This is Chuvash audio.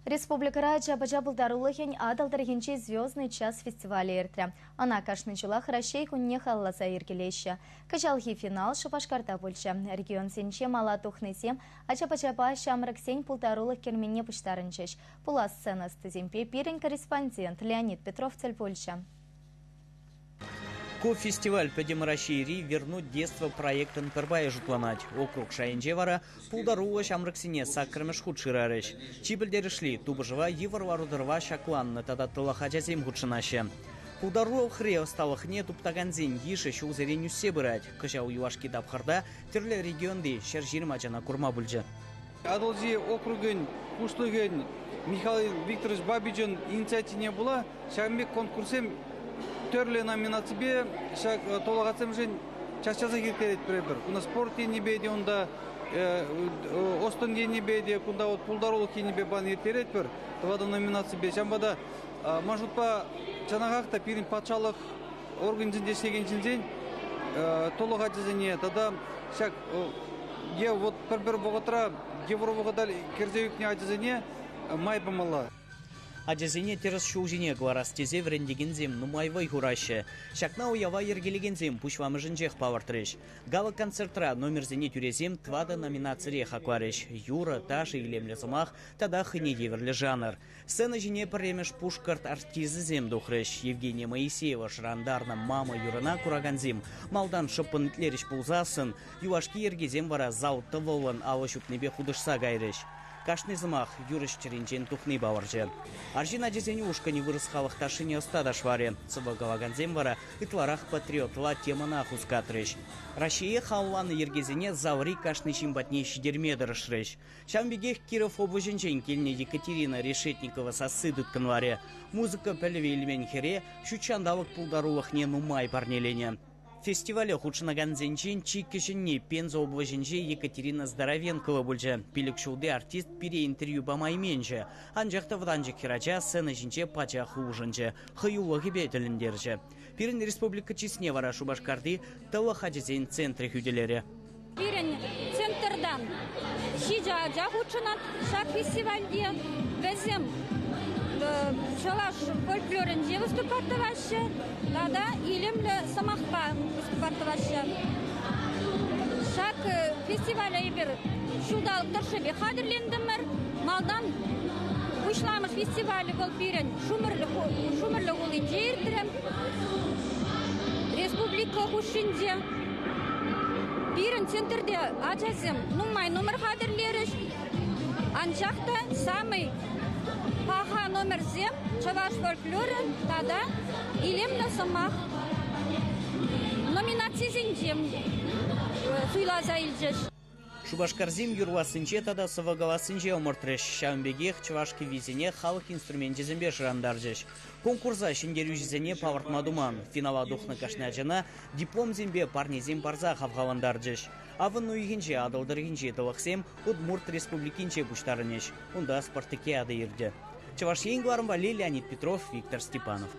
Республикӑра ача-пӑча пултарулӑхӗн Атӑл тӑрӑхӗнчи «Звездный час» фестивалӗ иртрӗ. Ӑна кашни ҫулах Раҫҫей кунне халалласа йӗркелеҫҫӗ. Кӑҫалхи финал Шупашкарта пулчӗ. Регионсенче мала тухнисем ача-пӑчапа ҫамрӑксен пултарулӑх керменне пуҫтарӑнчӗҫ. Пулас сцена ӑстисемпе пирӗн корреспондент Леонид Петров тӗл пулчӗ. Ку фестиваль Пӗтӗм Раҫҫейри «Вернуть детство» проектӑн пӗр пайӗ шутланать. Округ шайӗнче вара пултаруллӑ ҫамрӑксене саккӑрмӗш хут шырарӗҫ. Чи пӗлтерӗшли – тупӑшӑва йывӑр лару-тӑрӑва ҫакланнӑ тата тӑлӑх ачасем хутшӑнаҫҫӗ. Пултарулӑхри ӑсталӑхне туптакансен йышӗ ҫулсерен ӳссе пырать. Кӑҫал юлашки тапхӑрта тӗрлӗ регионти 120 ачана курма пулчӗ. Атӑлҫи округӗн пуҫлӑхӗн Михаил Викторович Бабичӑн инициативине пула ҫакӑн пек конкурссем тӗрлӗ номинаципе ҫак тӑлӑхатсемшӗн час-часах ирттеретпӗр эпир. Кунта спорт енӗпе те унта ӑс-тӑн енӗпе те, кунта вот пултарулӑх енӗпе пан ирттеретпӗр тӑватӑ номинаципе. Ҫавӑнпа та ман шутпа чӑнахах та пирӗн патшалӑх органӗсенче ӗҫлекен ҫынсен тӑлӑх ачасене тата ҫак е вот пӗр-пӗр вӑхӑтра йывӑр вӑхӑта кӗрсе ӳкнӗ ачасене май памалла. Ачасене тӗрӗс ҫул ҫине кӑларас тесе вӗрентекенсем нумай вӑй хураҫҫӗ. Ҫакна уява йӗркелекенсем пуҫламӑшӗнчех палӑртрӗҫ. Гала-концертра номерсене тӳресем тӑватӑ номинацире хакларӗҫ: юрӑ, ташӑ, илемлӗ сӑмах тата хӑйне евӗрлӗ жанр. Сцена ҫине пӗрремӗш пушкӑрт артисчӗсем тухрӗҫ. Евгения Моисеева шӑрантарнӑ «Мама» юрӑна куракансем малтан шӑппӑн итлерӗҫ пулсассӑн, юлашки йӗркесем вара зал тӑвӑллӑн алӑ ҫупнипе хутӑшса кайрӗҫ. Кашни сӑмах юрӑҫ чӗринчен тухни палӑрчӗ. Арҫын ачасен ушкӑнӗ вырӑс халӑх ташшине ӑста ташларӗ. Сӑвӑ калакансем вара ытларах патриотла темӑна хускатрӗҫ. Раҫҫее халалланӑ йӗркесене залри кашни ҫын патне ҫитерме тӑрӑшрӗҫ. Ҫавӑн пекех Киров облаҫӗнчен килнӗ Екатерина Решетникова сасси тыткӑнларӗ. Музыка пӗлӗвӗ илмен хӗре ҫут ҫанталӑк пултарулӑхне нумай парнеленӗ. Фестивале хутшӑнакансенчен чи кӗҫӗнни Пенза облаҫӗнчи Екатерина Здоровенкова пулчӗ. Пилӗк ҫулти артист пире интервью пама именчӗ. Анчах та вӑтанчӑк хӗрача сцена ҫинче пачах улшӑнчӗ, хӑюлӑхӗпе тӗлӗнтерчӗ. Пирӗн республика чысне вара Шупашкарти тӑлӑх ачасен центрӗ хӳтӗлерӗ. Пирӗн центртан ҫичӗ ача хутшӑнать ҫак фестивальте. Вӗсем чӑваш фольклорӗнче выступать тӑваҫҫӗ тата илемлӗ сӑмахпа выступать тӑваҫҫӗ. Ҫак фестивале эпир ҫулталӑк тӑршшӗпех хатӗрлентӗмӗр. Малтан пуҫламӑш фестивалӗ вӑл пирӗн Шумерлӗ хулинче иртрӗ. Республика хушшинче. Пирӗн центрте ачасем нумай номер хатӗрлерӗҫ. Анчах та самый паха номерсем чӑваш фольклорӗ тата илемлӗ сӑмах номинацисенче суйласа илчӗҫ. Шупашкарсем юрлассинче тата сӑвӑ калассинче ӑмӑртрӗҫ. Ҫавӑн пекех чӑваш кӗввисене халӑх инструменчӗсемпе шӑрантарчӗҫ. Конкурса ҫӗнтерӳҫӗсене палӑртма туман. Финала тухнӑ кашни ачана дипломсемпе парнесем парса хавхалантарчӗҫ. Авӑн уйӑхӗнче Атӑл тӑрӑхӗнчи тӑлӑхсем Удмурт Республикинче пуҫтарӑнӗҫ. Унта спартакиада иртӗ. Чӑваш Ен кӑларӑм валли Леонид Петров, Виктор Степанов.